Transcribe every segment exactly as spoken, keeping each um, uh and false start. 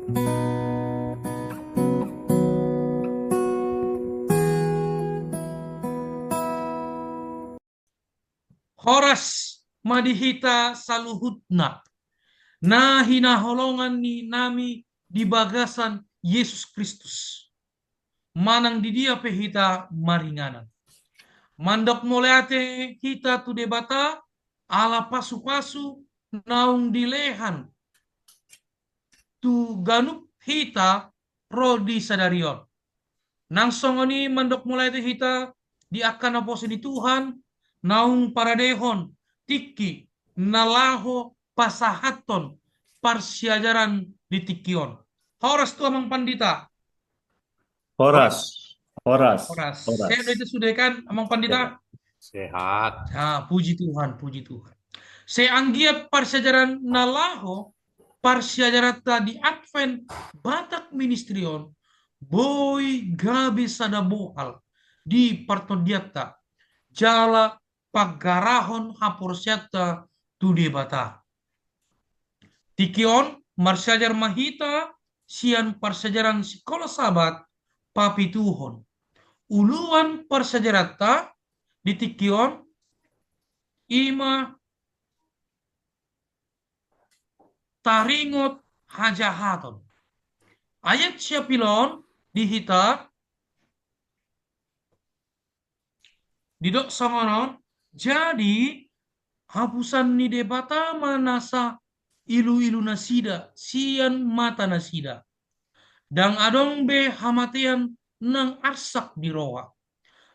Horas ma di hita saluhutna, na hinaholongan ni nami di bagasan Jesus Kristus. Manang di dia pe hita maringanan. Mandok mauliate hita tu Debata, ala pasu-pasu naung dilean tu ganup hita ro di sadari on. Nang songon i mandok mauliate hita di angka naposo ni Tuhan, naung paradehon tingki na laho pasahathon parsiajaran di tingki on. Horas tu amang pandita. Horas. Horas. Horas. Horas. Sehat do hita sude kan, amang pandita? Sehat. Ah, puji Tuhan, puji Tuhan. Sai anggiat parsiajaran na laho parsiajaranta di Advent Batak Ministry on, boi gabe sada bohal di partondianta, jala panggarahon haporseaonta tu Debata. Tingki on marsiajar ma hita sian parsiajaran Sikola Sabat papituhon. Uluan parsiajaranta di tingki on i ma taringot hajahaton. Ayat siapilon di hita didok songon on, jadi hapusan ni Debata ma nasa ilu-ilu nasida sian mata nasida. Ndang adong be hamatean nang arsak di roha,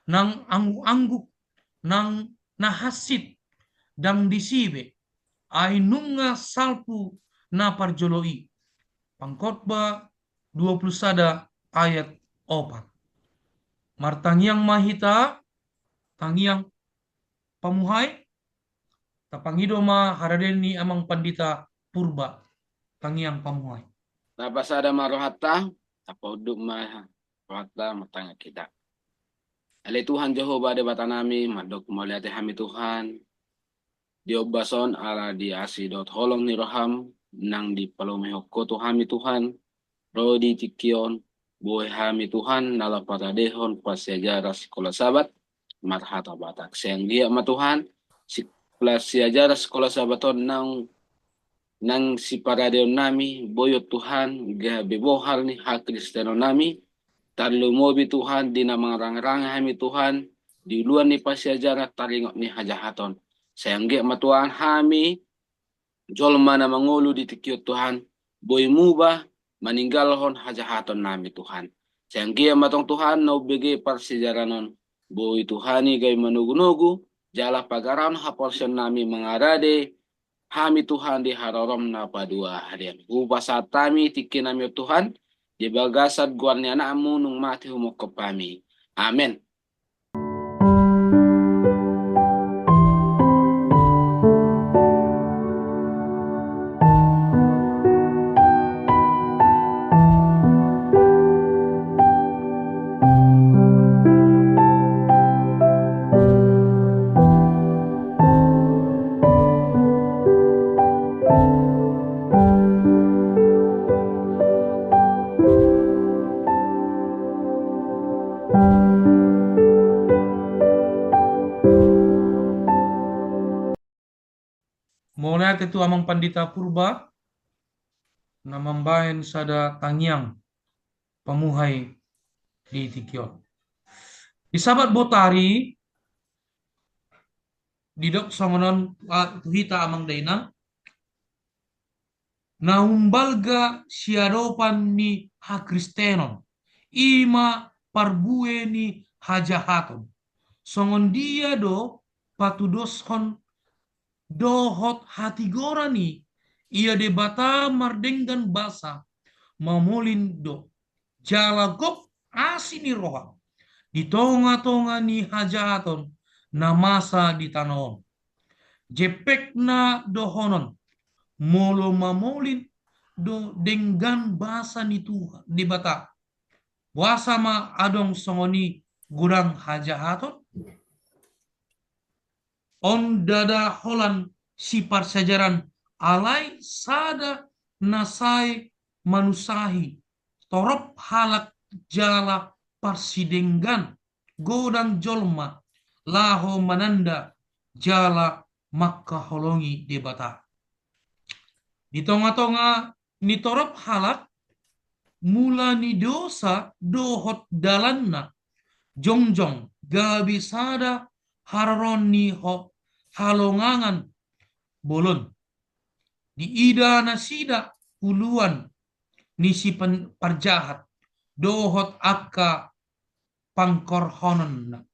nang angguk-angguk, nang na hansit, ndang disi be, ai nunga salpu na parjolo i. Pangkhotbah dua puluh sada ayat opat. Martangiang ma hita, tangiang pamuhai, tapangido ma harade ni amang pandita Purba, tangiang pamuhai. Tapasada ma rohanta, tapaunduk ma rohanta, martangiang hita. Ale Tuhan Jahowa Debata nami, mandok mauliate hami Tuhan, di ombas on ala di asi dohot holong ni roham, nang dipalumehon ho tu hami Tuhan, ro di tingki on, boi hami Tuhan, na laho paradehon parsiajaran Sikola Sabat, marhata Batak. Sai anggiat ma Tuhan, si-, parsiajaran Sikola Sabat on nang, nang siparadeon nami, boi on Tuhan, gabe bohal ni hakristenon nami, tarlumobi Tuhan, di na mangarangrangi hami Tuhan, di uluan ni parsiajaran taringot ni hajahaton. Sai anggiat ma Tuhan hami, jolma na mangolu di tingki on Tuhan, boi muba maninggalhon hajahaton nami Tuhan. Sai anggiat ma tong Tuhan na umbege parsiajaran on, boi Tuhan i gabe manogu-nogu, jala pagarahon haporseaon nami mangarade hami Tuhan di haroroM na paduahalian. Hupasahat hami tingki nami on Tuhan, di bagasan goar ni anakMu naung mate humongkop hami. Amen. Mauliate tu amang pandita Purba, na mambahen sada tangiang pamuhai di tingki on. Di Sabat botari, didok songon on, ah, tu hita amang dainang, na umbalga siadopan ni hakristenon, i ma parbue ni hajahaton. Songon dia do patudoshon dohot hatigoran i, ia Debata mardenggan basa, mamolin do, jala gok asi ni roha di tonga-tonga ni hajahaton na masa di tano on. Jempekna dohonon, molo mamolin do denggan basa ni Tuhan Debata, boasa ma adong songon i godang hajahaton? On ndada holan siparsiajaran, alai sada na sai manusahi torop halak jala parsidenggan godang jolma laho mananda jala mangkaholongi Debata. Di tonga-tonga ni torop halak, mula ni dosa dohot dalanna, jongjong gabe sada haroro ni ho-, halongangan bolon. Diida nasida uluan ni si pen-, parjahat, dohot angka pangkorhononna.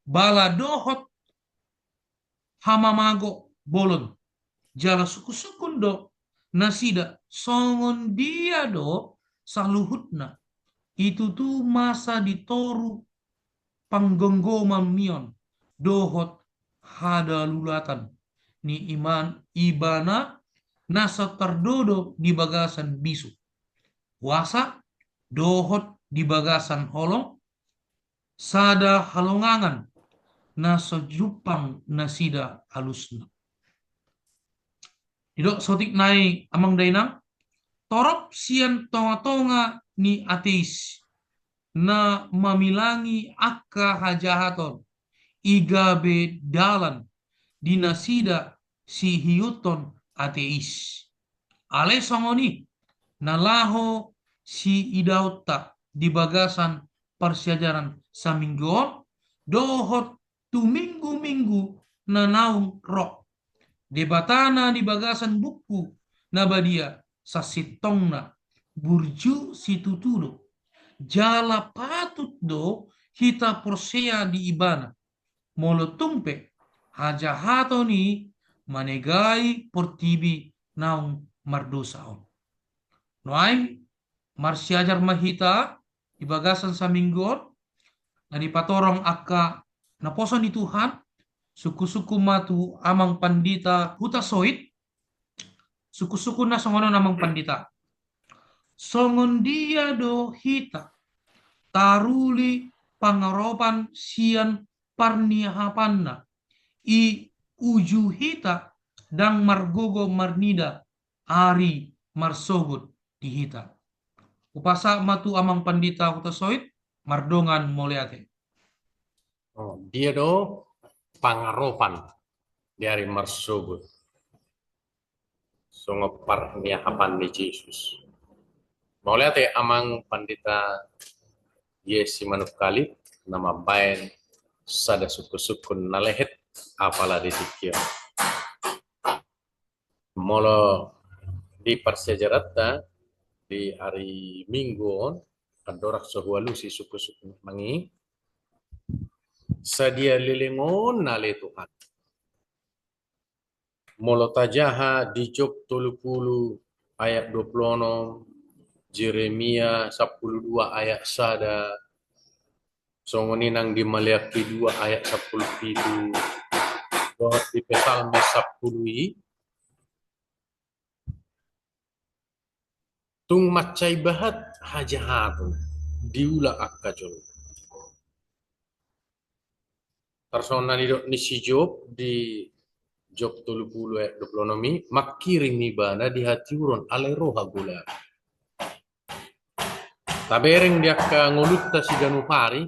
Bala dohot hamamago bolon. Jala sungkun-sungkun do nasida songon dia do saluhutna. I tutu masa di toru panggomgoman nion dohot hadalulatan ni iman ibana na so tardodo di bagasan bisuk, puasa, dohot di bagasan holong, sada halongangan na so jumpang nasida alusna. Didok saotik nai amang dainang, torop sian tonga-tonga ni ateis na mamilangi angka hajahaton i gabe dalan di nasida sihiuthon ateis. Alai songon i na laho siidaonta di bagasan parsiajaran saminggu on, dohot tu minggu-minggu na naung ro. Debata na di bagasan buku na badia sasintongna burju situtu do. Jala patut do hita porsea di ibana. Molo tung pe hajahaton i manegai portibi naung mardosa on. Nuaeng marsiajar ma hita di bagasan saminggu on, na dipatorang angka naposo ni Tuhan, sungkun-sungkun ma tu amang pandita Hutasoit, sungkun-sungkunna songon on amang pandita. Songon dia do hita taruli pangaropan sian parniahapanna, i uju hita ndang margogo marnida ari marsogot di hita. Hupasahat ma tu amang pandita Hutasoit, mardongan mauliate. Oh, dia do pangaropan di ari marsogot. Songon parniahapan ni Jesus. Mauliate amang pandita Yesi Manungkalit na mambaen sada sungkun-sungkun na lehet apala di tingki on. Molo di parsiajaranta di ari Minggu on, andorang so hualusi sungkun-sungkun mangi, sadia leleng on ale Tuhan. Molo tajaha di Job tolu pulu ayat dua pulu onom, Jeremia sampulu dua ayat sada, songon i nang di Maleaki dua ayat sampulu pitu, dohot di Psalme sampulu i, tung mansai bahat hajahaton diula angka jolma. Tarsongon na nidok ni si Job di Job tolu pulu ayat dua pulu onom i, mangkirim ibana di hatiuron alai ro hagolahon. Tabereng di angka ngolunta siganup ari,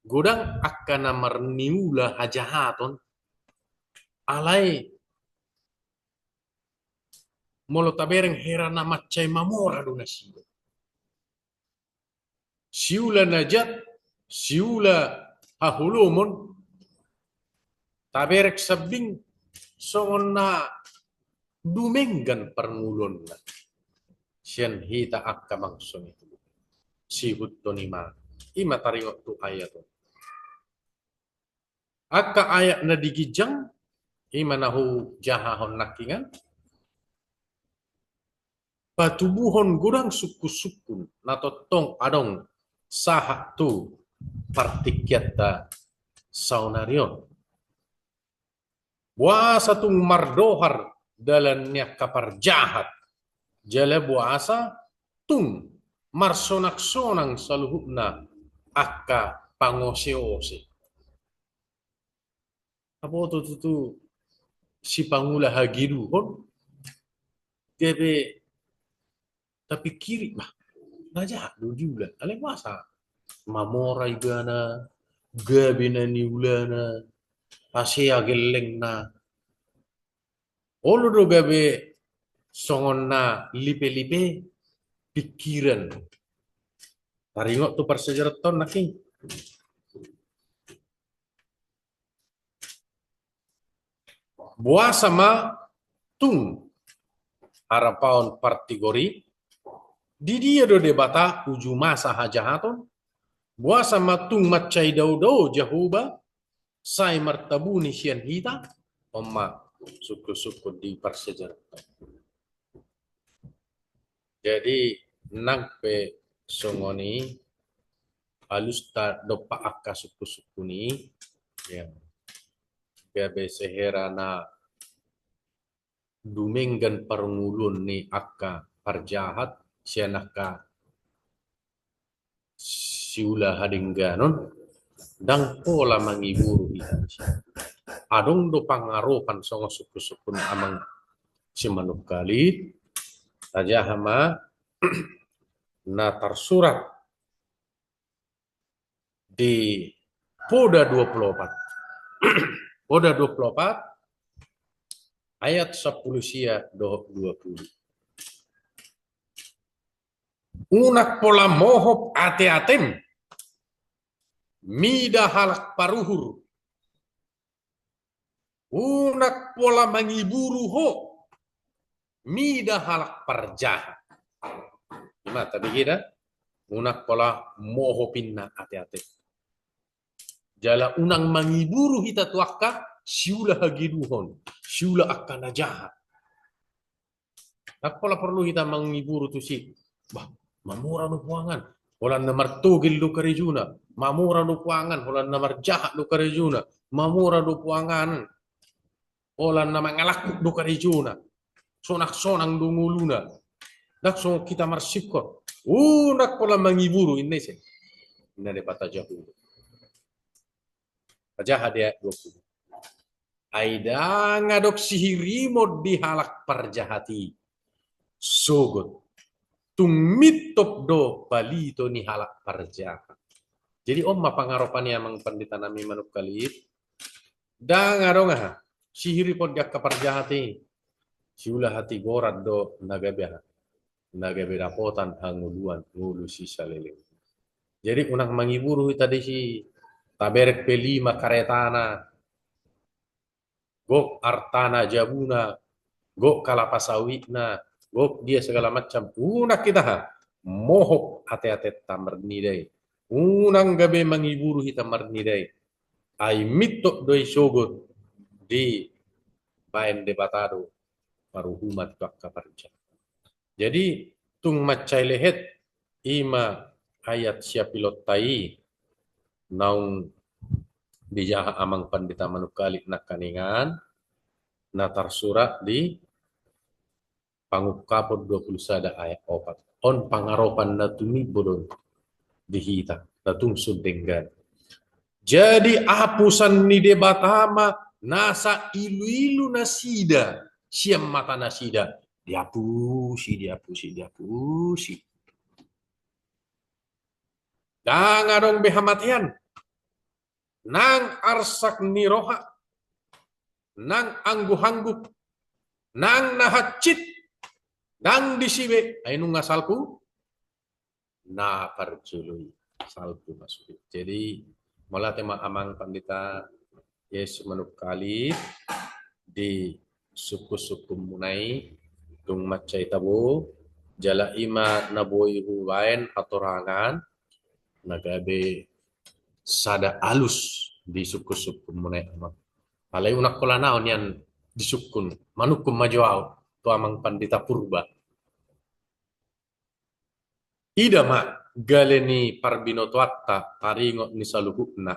godang angka na marniula hajahaton, alai molo tabereng hera na mansai mamora do nasida. Siula na jat, siula haholomon, tabereng sambing songon na dumenggan parngoluonna. Sian hita angka bangso ni Tuhan. Siihuthon i ma, i ma taringot tu ayat on. Angka ayat na di ginjang, i ma na hujahahon nangkiningan, patubuhon godang sungkun-sungkun na tongtong adong sahat tu partingkianta saonari on. Boasa tung mardohar dalan ni angka parjahat, jala boasa tung marsonang-sonang saluhutna angka pangose-ose. Aboto tutu sipangula hageduhon, gabe Tapingkiri, bah, na jahat do diula. Alai boasa mamora ibana, gabe na niulana, hasea gellengna. Olo do gabe songon na lipe-lipe pingkiran. Taringot tu parsiajaran on nangkin. Boasa ma tung harapaon partigor i, di dia do Debata uju masa hajahaton? Boasa ma tung mansai dao-dao Jahowa sai martabuni sian hita? On ma sungkun-sungkun di parsiajaran. Jadi nang pe songon i, alusta dompak angka sungkun-sungkun i, ya, gabe sehera na dumenggan parngoluon ni angka parjahat sian angka siula hadengganon, ndang pola mangiburu hita. Adong do pangaropan songon sungkun-sungkun amang simanungkalit, tajaha ma na tarsurat di Poda dua puluh opat. Poda dua puluh opat ayat sampulu sia dohot dua puluh. Unang pola mohop ate-atem mida halak paruhur. Unang pola mangiburu ho mida halak parjahat. Ima tabege da, unang pola mohop inna ate-atem. Jala unang mangiburu hita tu angka siula hageduhon, siula angka na jahat. Ndang pola porlu hita mangiburu tusi. Bah, mamora do puangan, holan na martogel do karejona. Mamora do puangan, holan na marjahat do karejona. Mamora do puangan, holan na mangalangkup do karejona. Sonang-sonang do ngoluna. Ndang songon hita marsingkop. Unang pola mangiburu, inna ise? Inna Debata Jahowa. Tajaha di ayat dua puluh. Ai ndang adong sihirimon di halak parjahat i sogot. Tung mintop do palito ni halak parjahat. Jadi on ma pangaropan i amang pandita nami manungkalit. Ndang adong aha sihirimon di angka parjahat i. Siula hatigoran do na gabe aha, na gabe dapotan hangoluan ngolu sisaleleng. Jadi unang mangiburu hita disi, taberek pe lima karetana, gok artana jabuna, gok kalapa sawitna, gok dia segala macam, unang hita aha, mohop ate-atenta marnida i. Unang gabe mangiburu hita marnida i. Ai mintop do i sogot dibaen Debata do paruhuman tu angka parjahat. Jadi tung mansai lehet, ima ayat siapilonta i naung dijaha amang pandita manungkalit nangkaningan, na tarsurat di Pangungkapon dua puluh sada ayat opat. On pangaropan na tumimbo do di hita na tung sun denggan. Jadi apusan ni Debata ma nasa ilu-ilu nasida sian mata nasida. Diapusi, diapusi, diapusi. Ndang adong be hamatean. Nang arsak ni roha, nang angguk-angguk, nang na hansit, ndang disi be, ai nunga salpu na parjolo i, salpu ma sude. Jadi mauliate ma amang pandita, Yesus manungkalit di sungkun-sungkunmuna i, tung mansai tabo, jala ima na boi hubaen hatorangan na gabe sada alus di sungkun-sungkunmuna i amang. Alai unang holan ahu nian disungkun, manungkun ma jo ahu tu amang pandita Purba. Ida ma gale ni parbinotoanta taringot ni saluhutna.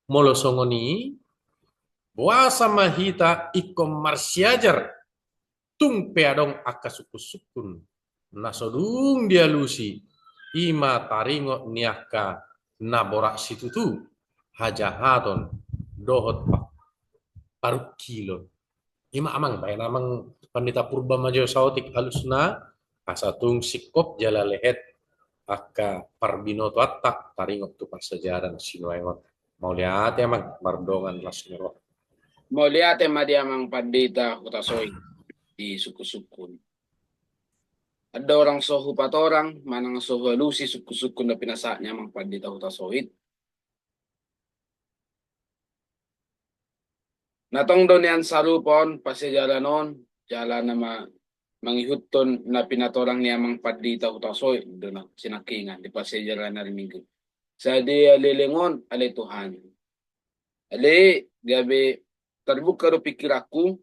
Molo songon i, boasa ma hita ingkon marsiajar tung pe adong angka sungkun-sungkun na so dung dialusi, ima taringot ni angka na borat situtu, hajahaton dohot pa-, parungkilon. Ima amang, baen amang pandita Purba ma jo saotik alusna, Asa tung singkop jala lehet angka parbinotoanta taringot tu parsiajaran sinuaeng on. Mauliate amang, mardongan las ni roha. Mauliate ma di amang pandita Hutasoit di sungkun-sungkun. Andorang so hupatorang manang so hualusi sungkun-sungkun na pinasahat ni amang pandita Hutasoit. Na tong do nian sarupa on parsiajaran on, jala na ma-, mangihuthon na pinatorang ni amang pandita Hutasoit do na sinangkingan di parsiajaran ari Minggu. Sai dia leleng on ale Tuhan. Ale gabe tarbuka do pikiranku,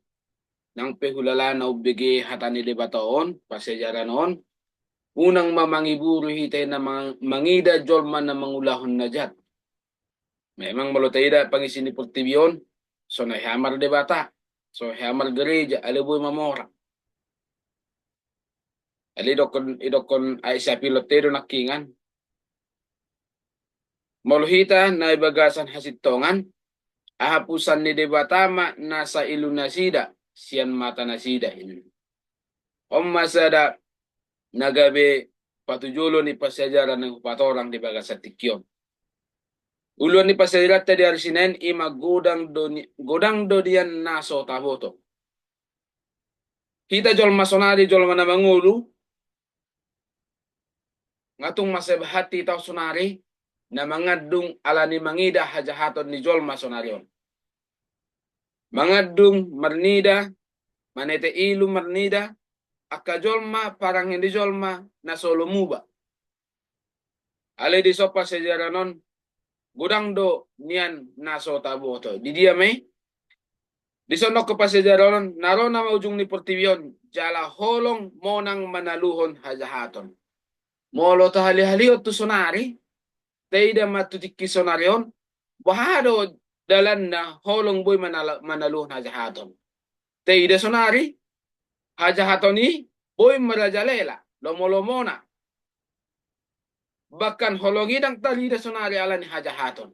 nang pe hulala na umbege hata ni Debata on, parsiajaran on, unang ma mangiburu hita na mang-, mangida jolma na mangulahon na jat. Memang molo taida pangisi ni portibi on, songon hea mardebata, songon hea margereja, ale boi mamora. Ale idokkon, idokkon ai siapilot te do nangkingan. Molo hita na di bagasan hasintongan, hahapusan ni Debata ma na sailu nasida, sian mata nasida i. On ma sada na gabe patujolo ni parsiajaran na hupatorang di bagasan tingki on. Uluan ni parsiajaranta di ari Sinain i ma godang do ni-, godang do nian na so taboto. Hita jolma sonari jolma na mangolu, nga tung mansai bahat hita sonari na mangandung ala ni mangida hajahaton ni jolma sonari on. Mangandung marnida, manete ilu marnida, angka jolma, parangehon ni jolma na so lomuba. Ale dison parsiajaran on, godang do nian na so taboto. Di dia ma i? Dison dokkon parsiajaran on, na ro nama ujung ni portibi on, jala holong monang manaluhon hajahaton. Molo tahali-halihon tu sonari, taida ma tu tingki sonari on, boha do dalanna holong boi manala-, manaluhon hajahaton. Taida sonari, hajahaton i boi marajalela, lomo-lomona. Bahkan holong i ndang tarida sonari ala ni hajahaton.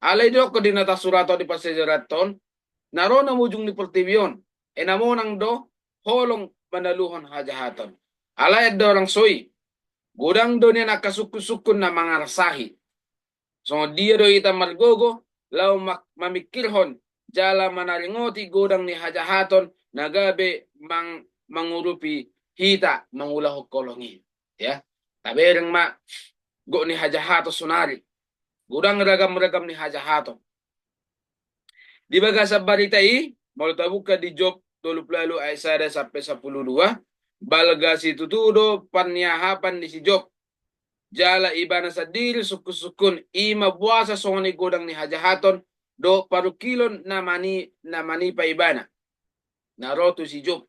Alai didok di na tarsurat on di parsiajaranta on, na ro nama ujung ni portibi on, e na monang do holong manaluhon hajahaton. Alai andorang so i, godang do nian angka sungkun-sungkun na mangarsahi. Songon dia do hita margogo, laho ma-, mamingkirhon, jala manaringoti godang ni hajahaton, na gabe mang-, mangurupi hita mangulahon holong i. Ya, tabereng ma, gok ni hajahaton sonari. Godang ragam-ragam ni hajahaton. Di bagasan barita i, molo tabuka di Job tolu pulu ualu ayat sada sampe sampulu dua, balga situtu do parniahapan ni si Job. Jala ibana sandiri sungkun-sungkun, i ma boasa songon i godang ni hajahaton, dohot parungkilon na mani-, na manipa ibana. Na ro tu si Job.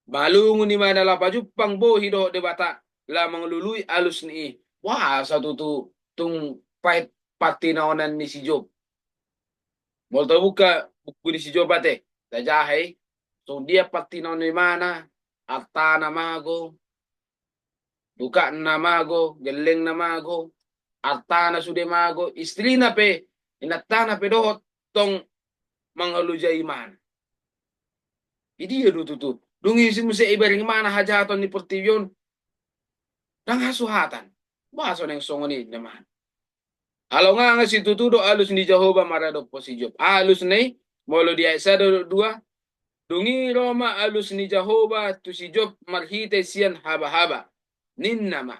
Malungun ibana laho pajumpang bohi dohot Debata, laho mangalului alus ni i. Boasa tutu tung paet partinaonan ni si Job. Molo tabuka buku ni si Job ate, tajaha i, songon dia partinaon ni ibana, artana mago, dukakna mago, gellengna mago, artana sude mago, istrina pe, inantana pe dohot tong mangalojai ibana. Di dia do tutu? Dung i si muse ibereng ibana hajahaton ni portibi on, ndang hasuhatan. Boasa naeng songon i, na man. Halongangan situtu do alus ni Jahowa maradophon si Job. Alus na i, molo di ayat sada dohot dua, dung i ro ma alus ni Jahowa tu si Job marhite sian habahaba. Ninna ma,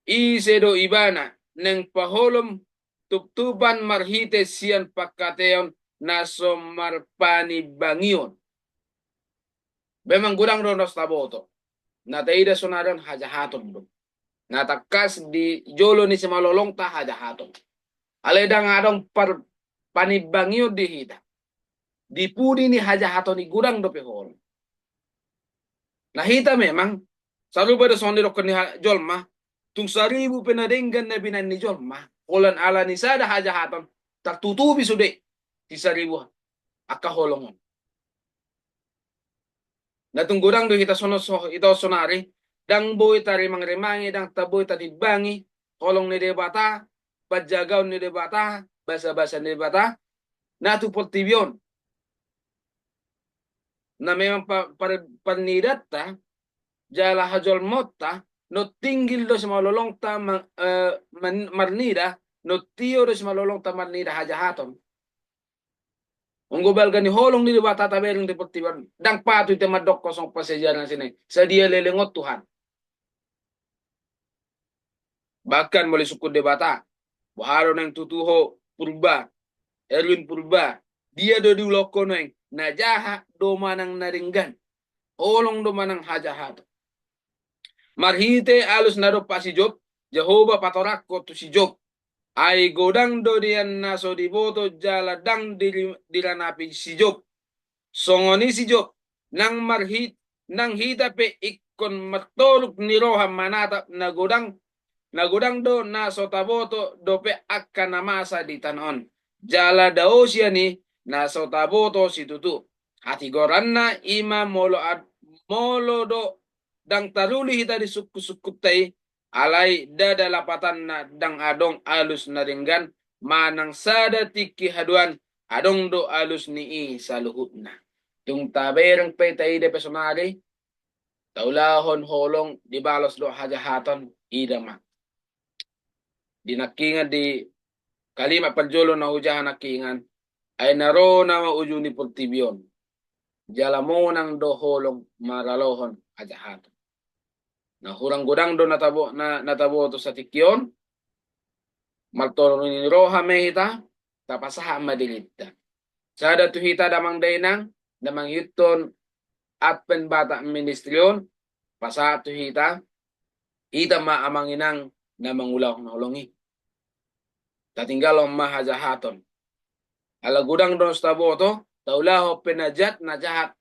ise do ibana naeng paholom tuptupan marhite sian pangkataion na so marpanimbangion. Memang godang do na so taboto. Na taida sonari on hajahaton do. Na tangkas di jolo ni simalolongta hajahaton. Alai ndang adong par-, panimbangion di hita. Di pudi ni hajahaton i godang dope holong. Na hita memang, sarupa do songon didokkon ni ha-, jolma, tung saribu pe na denggan na binahen ni jolma, holan ala ni sada hajahaton, tartutupi sude di saribu angka holong on. Na tung godang do hita sono-, so-, hita sonari, ndang boi tarimang-rimangi, ndang ta-, boi tanimbangi holong ni Debata, panjagaon ni Debata, basa-basa ni Debata, na tu portibi on. Na memang pa-, par-, parnidanta, jala hajolmaonta, nunga tinggil do simalolongta ma-, eh, man-, marnida, nunga tio do simalolongta marnida hajahaton. Anggo balga ni holong ni Debata tabereng di portibi on, ndang patut hita mandok songon parsiajaran na sian i, sadia leleng on Tuhan. Bahkan molo disungkun Debata, boha do naeng tutu ho Purba, Erwin Purba, dia do diulahon ho naeng, na jahat do manang na denggan, holong do manang hajahaton. Marhite alus na dompak si Job, Jahowa patorangkon tu si Job. Ai godang do nian na so diboto jala ndang diri-, diranapi si Job. Songon i si Job, nang marhit-, nang hita pe ingkon martoruk ni roha manatap na godang, na godang do na so taboto dope angka na masa di tano on. Jala dao sian i na so taboto situtu. Hatigoranna i ma molo ad-, molo do ndang taruli hita di sungkunsungkunta i, alai ndada lapatanna ndang adong alus na denggan, manang sada tingki haduan adong do alus ni i saluhutna. Tung tabereng pe taida pe sonari, taulahon holong dibalos do hajahaton, ida ma. Di nangkingan di kalimat parjolo na hujaha nangkingan, ai na ro nama uju ni portibi on. Jala monang do holong maralohon hajahaton. Na hurang godang do na tabo-, na, na taboto satingki on, martoruk ni roha ma hita, tapasahat ma dirinta. Sada tu hita damang dainang, na mangihuthon Advent Batak Ministry on, pasahat tu hita, hita ma amang inang na mangulahon holong i. Tatinggalhon ma hajahaton. Ala godang do na so taboto, taulahon pe na jat, na jahat,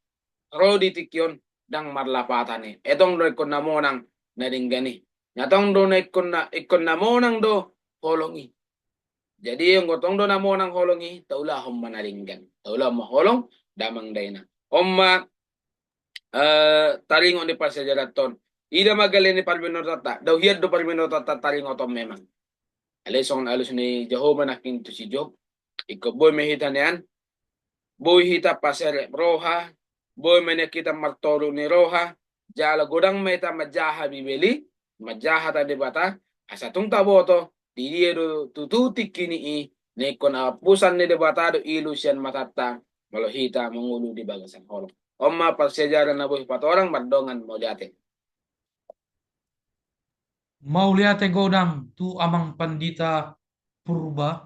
ro di tingki on, ndang marlapatan i. Etong do ingkon na monang na denggan i. Na tong do na ingkon na, ingkon na monang do holong i. Jadi anggo tong do na monang holong i, taulahon ma na denggan. Taulahon ma holong, damang dainang. On ma, eh, taringot ni parsiajaranta on. Ida ma gale ni parmenotanta. Dao hian do parmenotanta taringot on memang. Alai songon alus ni Jahowa nangkin tu si Job. Ingkon boi ma hita nian, boi hita paserep roha, boi ma nian hita martoruk ni roha, jala godang ma hita manjaha Bibel i, manjaha hata ni Debata, asa tung taboto, di dia do tutu tingki ni i, na ingkon hapusan ni Debata do ilu sian matanta, molo hita mangolu di bagasan holong. On ma parsiajaran na boi patorang mardongan mauliate. Mauliate godang tu amang pandita Purba,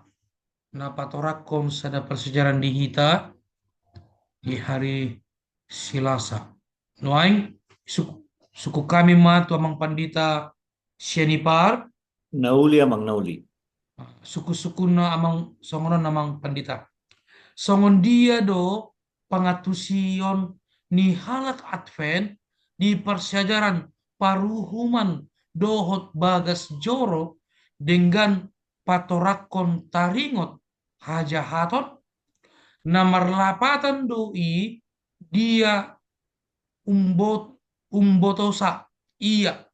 na patorangkon sada parsiajaran di hita di hari Selasa. Nuaeng, suk-, sungkun hami ma tu amang pandita Sianipar. Na uli amang, na uli. Sungkun-sungkunna amang, songon on amang pandita. Songon dia do pangantusion ni halak Advent di parsiajaran paruhuman dohot bagas joro denggan patorangkon taringot hajahaton? Na marlapatan do i dia umbot-, umbotosa ia,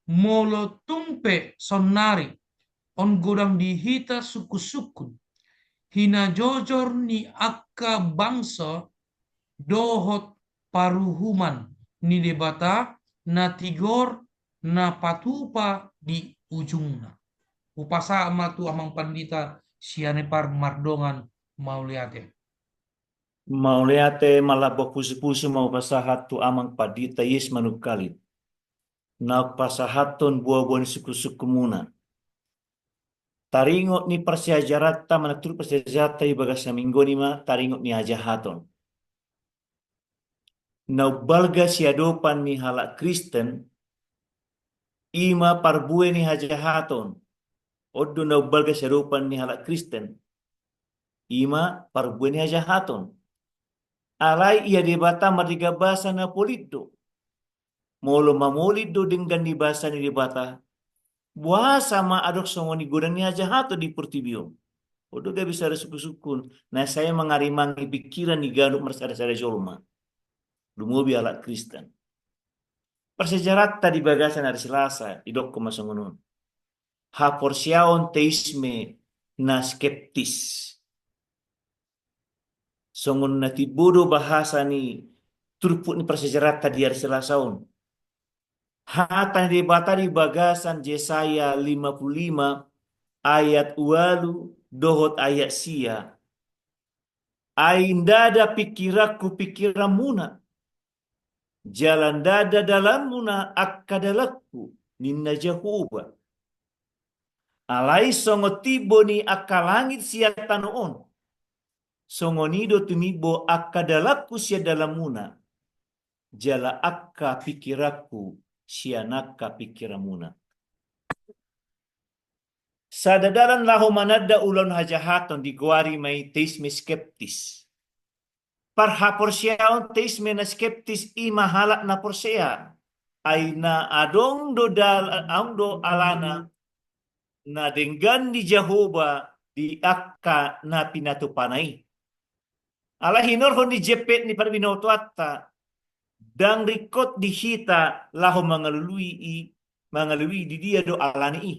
molo tung pe sonnari on godang di hita sungkun-sungkun, hinajojor ni angka bangso dohot paruhuman ni Debata na tigor na patupa di ujungna. Hupasahat ma tu amang pandita Sianipar mardongan mauliate. Mauliate, malambok pusu-pusu ma hupasahat tu amang pandita Yes Manungkalit. Na pasahathon boa-boa ni sungkun-sungkunmuna. Taringot ni parsiajaranta, manang turpuk parsiajaranta di bagasan minggu on i ma taringot ni hajahaton. Na umbalga siadopan ni halak Kristen, i ma parbue ni hajahaton. On do na umbalga siadopan ni halak Kristen, i ma parbue ni hajahaton. Alai ia Debata marrigan basa na polin do. Molo mamolin do denggan ni basa ni Debata, boasa ma adong songon i godang ni hajahaton di portibi on? On do gabe sada sungkun-sungkun na sai mangarimangi pingkiran ni ganup marsada-sada jolma, lumobi halak Kristen. Parsiajaranta di bagasan ari Selasa, didokkon ma songon on. Haporseaon teisme na skeptis. Songon na timbo do bahasa ni turpuk ni parsiajaranta di ari Selasa on. Hata ni Debata di bagasan Jesaya lima puluh lima ayat ualu dohot ayat sia. Ai ndada pingkiranku pingkiranmuna, jala ndada dalanmuna angka dalanku, ninna Jahowa. Alai songon timbo ni angka langit sian tano on, songon i do timbo angka dalanku sian dalanmuna, jala angka pingkiranku sian angka pingkiranmuna. Sada dalan laho mananda ulaon hajahaton digoari ma i teisme skeptis. Parhaporseaon teisme na skeptis i ma halak na porsea, ai na adong do dal-, adong do alana na denggan ni Jahowa di angka na pinatupana i. Alai hinorhon ni jempek ni parbinotoanta, ndang ringkot di hita laho mangalului i, mangalului di dia do alani i.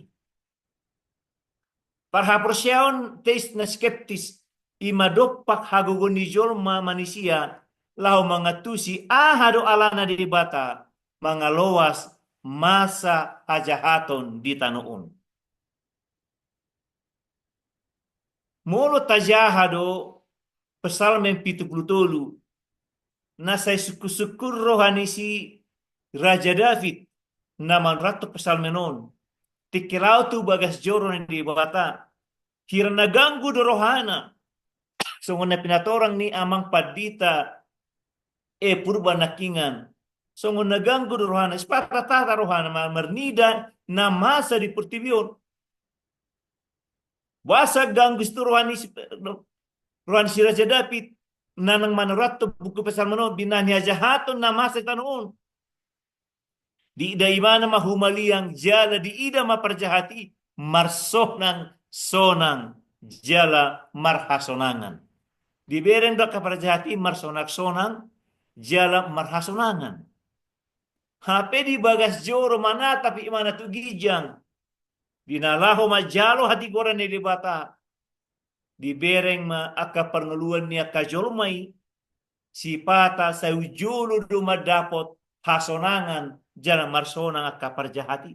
Parhaporseaon teis na skeptis, i ma dompak hagogoon ni jolma manisia laho mangantusi aha do alana Debata mangaloas masa hajahaton di tano on. Molo tajaha do Psalmen pitu pulu tolu, na sai sungkunsungkun roha ni si Raja David na manurat tu Psalmen on. Tingki laho tu bagas joro ni Debata, hira na ganggu do rohana. Songon na pinatorang ni amang pandita, eh, Purba nangkiningan. Songon na ganggu do rohana, sipata-tata rohana, ma-, marnida na masa di portibi on. Boasa ganggu situ roha ni si, roha ni si Raja David, na naeng manurat tu buku Psalmen on, di na ni hajahaton na masa di tano on. Diida ibana ma humaliang jala diida ma parjahat i marsonang-sonang jala marhasonangan. Dibereng do angka parjahat i marsonang-sonang jala marhasonangan. Hape di bagas joro manatap ibana tu ginjang. Di na laho manjalo hatigoran ni Debata, dibereng ma angka parngoluan ni angka jolma i, sipata sai jolo do mandapot hasonangan jala marsonang angka parjahat i.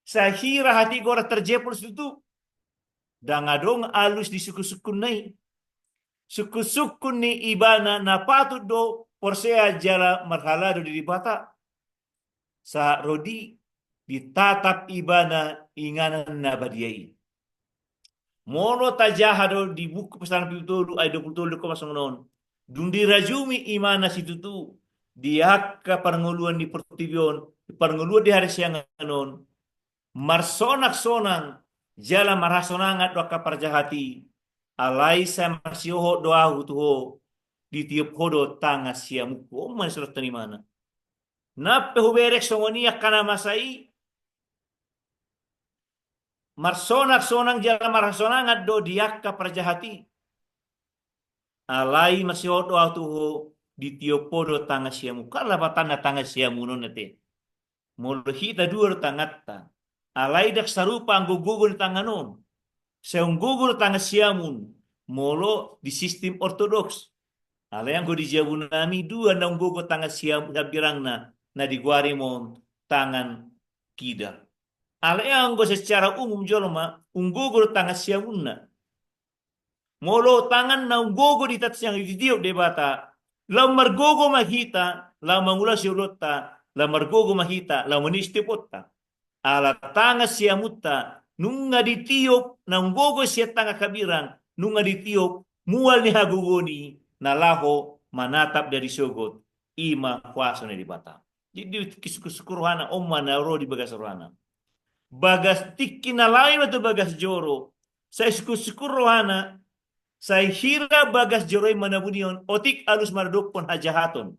Sai hira hatigoran terjepol situtu, ndang adong alus ni sungkunsungkunna i. Sungkunsungkun ni ibana na patut do porsea jala marhalado di Debata. Sahat ro di ditatap ibana inganan na badia i. Molo tajaha do di buku Psalmen pitu pulu tolu ayat dua pulu tolu, didok ma songon on. Dung dirajumi ibana situtu di angka parngoluan ni portibi on, parngoluan di hasiangan on, marsonang-sonang jala marhasonangan do angka parjahat i. Alai sai marsihohot do ahu tu ho, ditiop ho do tangan siamunhu. On ma na nidok ni ibana. Nang pe hubereng songon i angka na masa i, marsonang-sonang jala marhasonangan do di angka parjahat i. Alai marsihohot do ahu tu ho, ditiop ho do tangan siamunhu. Aha lapatanna tangan siamun on ate? Molo hita dua do tanganta. Alai ndang sarupa anggo gogo ni tangan on. Sai umgogo do tangan siamun molo di sistim ortodoks. Alai anggo di jabu nami dua na umgogo tangan siam-, hambirangna, na digoari ma on tangan kida. Alai anggo secara umum jolma umgogo do tangan siamunna. Molo tangan na umgogo di tangan siamun i ditiop Debata, laho margogo ma hita laho mangulahon ulaonta, laho margogo ma hita laho mangido setiaponta. Ala tangan siamunta nunga ditiop na umgogo sian tangan hambirang, nunga ditiop mual ni hagogoon i na laho manatap di ari sogot, i ma huaso ni Debata. Jadi, sungkunsungkun rohana, on ma na ro di bagas rohana. Bagas tingki na laho ma tu bagas joro, sai sungkunsungkun rohana, sai hira bagas joro i manabunion, otik alus mandokkon hajahaton.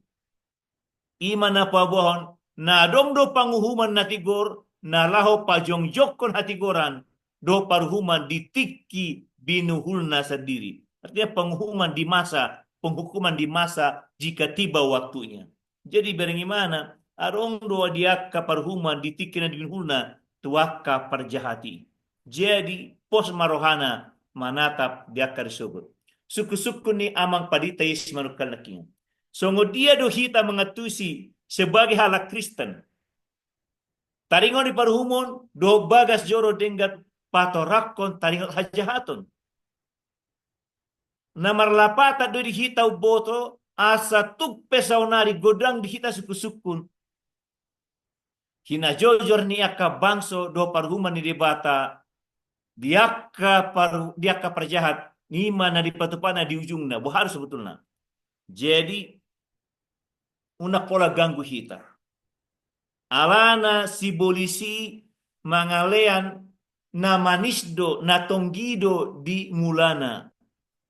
I ma na paboahon, na adong do panguhuman na tigor, na laho pajongjongkon hatigoran, dohot paruhuman di tingki binuhulna sandiri. Artinya, panguhuman di masa, penghukuman di masa jika tiba waktunya. Jadi, bereng ibana, adong do di angka paruhuman di tingki na binuhulna tu angka parjahat i. Jadi, pos ma rohana manatap di angka ari sogot. Sungkunsungkun ni amang pandita i manungkun nangkiningan. Songon dia do hita mangantusi sebagai halak Kristen? Taringot ni paruhumon dohot bagas joro denggan patorangkon taringot hajahaton. Na marlapatan do di hita umboto, asa tung pe saonari godang di hita sungkun-sungkun. Hinajojor ni angka bangso dohot paruhuman ni Debata di angka paru-, di angka parjahat, ima na dipatupana di ujungna, boha do sebetulna. Jadi, unang pola ganggu hita. Alana sibolis i mangalean na manis do, na tonggi do di mulana,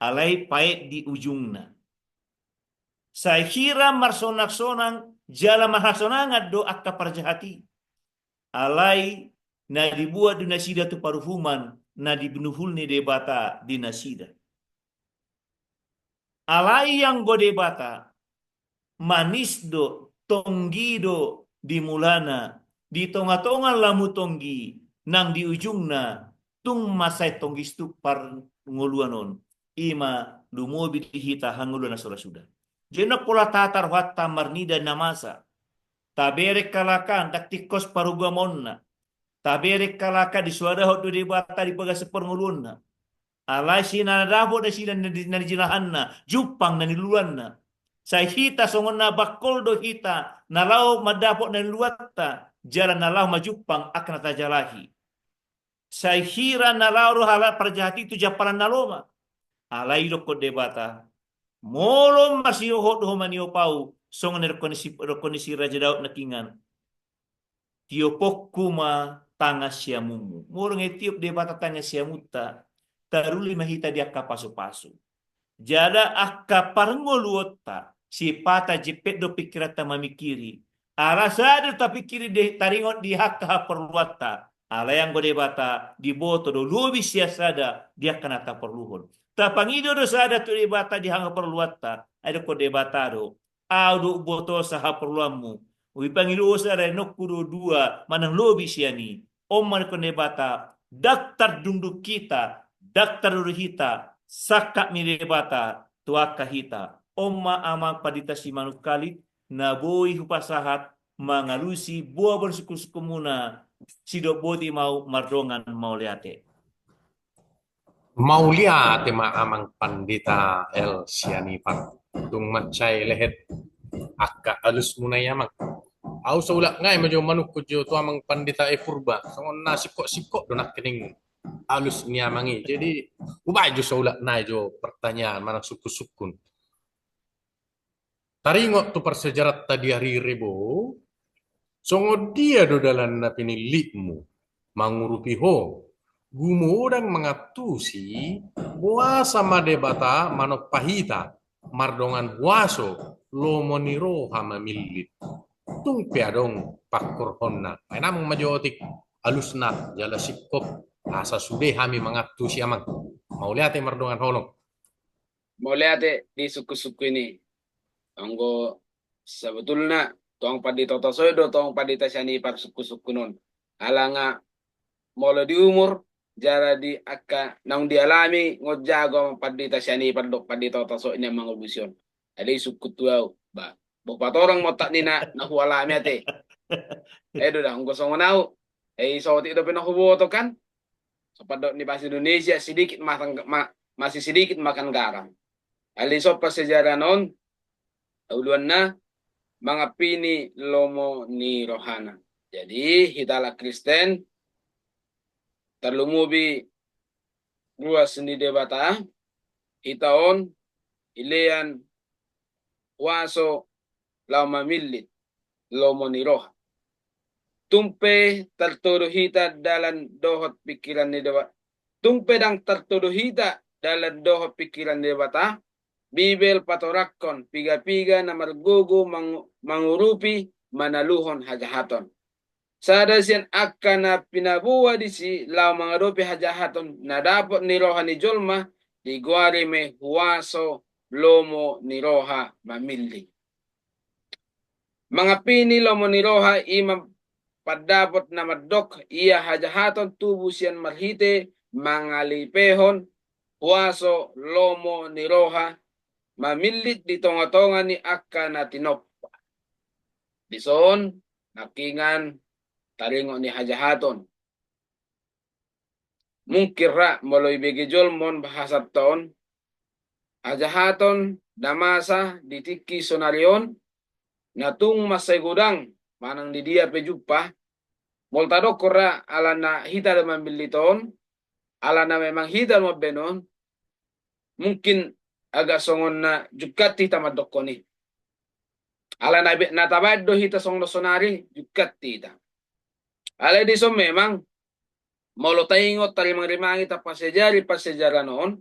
alai paet di ujungna. Sai hira marsonang-sonang jala marhasonangan do angka parjahat i, alai na dibuat do nasida tu paruhuman na dinuhul ni Debata di nasida. Alai anggo Debata, manis do, tonggi do di mulana, di tonga-tonga lamu tonggi, nang di ujungna tung mansai tonggi situtu parngoluan on. Ima lumobi di hita hangoluan na so ra suda. Jadi unang pola tatar rohanta marnida na masa. Tabereng halak an, ndang tingkos parugamaonna. Tabereng halak an, disoadahon do Debata di bagasan parngoluonna. Alai sai na dapot nasida na ni-, na nijinahanna, jumpang na niluluanna. Sai hita songon na bangkol do hita, na laho mandapot na niluluanta, jala na laho manjumpang angka na tajalahi. Sai hira na laho do halak parjahat i tu jampalan na lomak. Alai didokkon Debata, molo masihohot do ho maniop ahu, songon na didokkon ni si, dokkon ni si Raja Daud nangkiningan. Tiopkon ma tangan siamunmu. Molo nunga tiop Debata tangan siamunta, taruli ma hita di angka pasu-pasu. Jala angka parngoluonta, sipata jempek do pingkiranta mamingkiri. Ala sada do tapingkiri di, taringot di angka haporluanta. Alai anggo Debata diboto do lobi sian sada di angka na taporluhon. Tapangido do sada tu Debata di angka haporluanta. Ai didokkon Debata do, ahu do umbotosa haporluanmu. Dipangido sada, dainonku do dua manang lobi sian i. On ma didokkon Debata, ndang tardungdung hita, ndang tardodo hita, sangkap ni Debata tu angka hita. On ma Amang Pandita Simanungkalit, na boi hupasahat mangalusi boa-boa ni sungkun-sungkunmuna, sidok boti ma ahu mardongan mauliate. Mauliate ma Amang Pandita L Sianipar. Tung mansai lehet angka alusmuna i Amang. Ahu saulak nai ma jo manungkun jo tu Amang Pandita E Purba. Songon na singkop-singkop do nangkining alus ni Amang i. Jadi, hubaen jo saulak nai jo pertanyaan manang sungkun-sungkun. Taringot tu parsiajaranta di ari i, Rebo, songon dia do dalan na pinillitmu mangurupi ho, gumodang mangantusi, boasa ma Debata manompa hita mardongan huaso, lomo ni roha mamillit. Tung pe adong pangkorhonna. Baen Amang ma jo otik alusna jala singkop, asa sude hami mangantusi Amang. Mauliate mardongan holong. Mauliate di sungkun-sungkun i. Anggo sabotulna tu Amang Pandita Oto Soi do tu Amang Pandita Sianipar sungkun-sungkun on. Ala nga molo di umur jala di angka naung dialami, nunga jago Amang Pandita Sianipar dohot Pandita Oto Soi na mangalusi on. Alai sungkun tu ahu, ba, boha patorang ma otak ni na, na hualami ate. Ai do da, anggo songon ahu, ai saotik dope na huboto kan. So pandok ni bahasa Indonesia, sedikit makan, ma-, masih sedikit makan garam. Alai so parsiajaran on, uluanna, mangampini lomo ni rohana. Jadi, hita halak Kristen, tarlumobi ruas ni Debata, hita on, dilean huaso laho mamillit lomo ni roha. Tung pe tartodo hita dalan dohot pingkiran ni Deba-, tung pe ndang tartodo hita dalan dohot pingkiran ni Debata, Bibel patorangkon piga-piga na margogo mangu-, mangurupi manaluhon hajahaton. Sada sian angka na pinaboa disi laho mangadopi hajahaton na dapot ni roha ni jolma, digoari ma i huaso lomo ni roha mamillit. Mangampini lomo ni roha i ma pandapot na mandok ia hajahaton tubu sian marhite mangalipehon huaso lomo ni roha mamillit di tonga-tonga ni angka na tinompa. Dison, nangkiningan taringot ni hajahaton. Mungkin ra molo ibege jolma on bahasanta on, hajahaton na masa di tingki sonari on, na tung mansai godang manang di dia pe jumpa, molo tadokkon ra alana hita do mamillit on, alana memang hita do mambaen on, mungkin agak songon na jungkat hita mandokkon i. Alana be-, na tabaen do hita songon sonari, jungkat hita. Alai dison memang, molo taingot, tarimang-rimangi, tapasejari pasejaran on,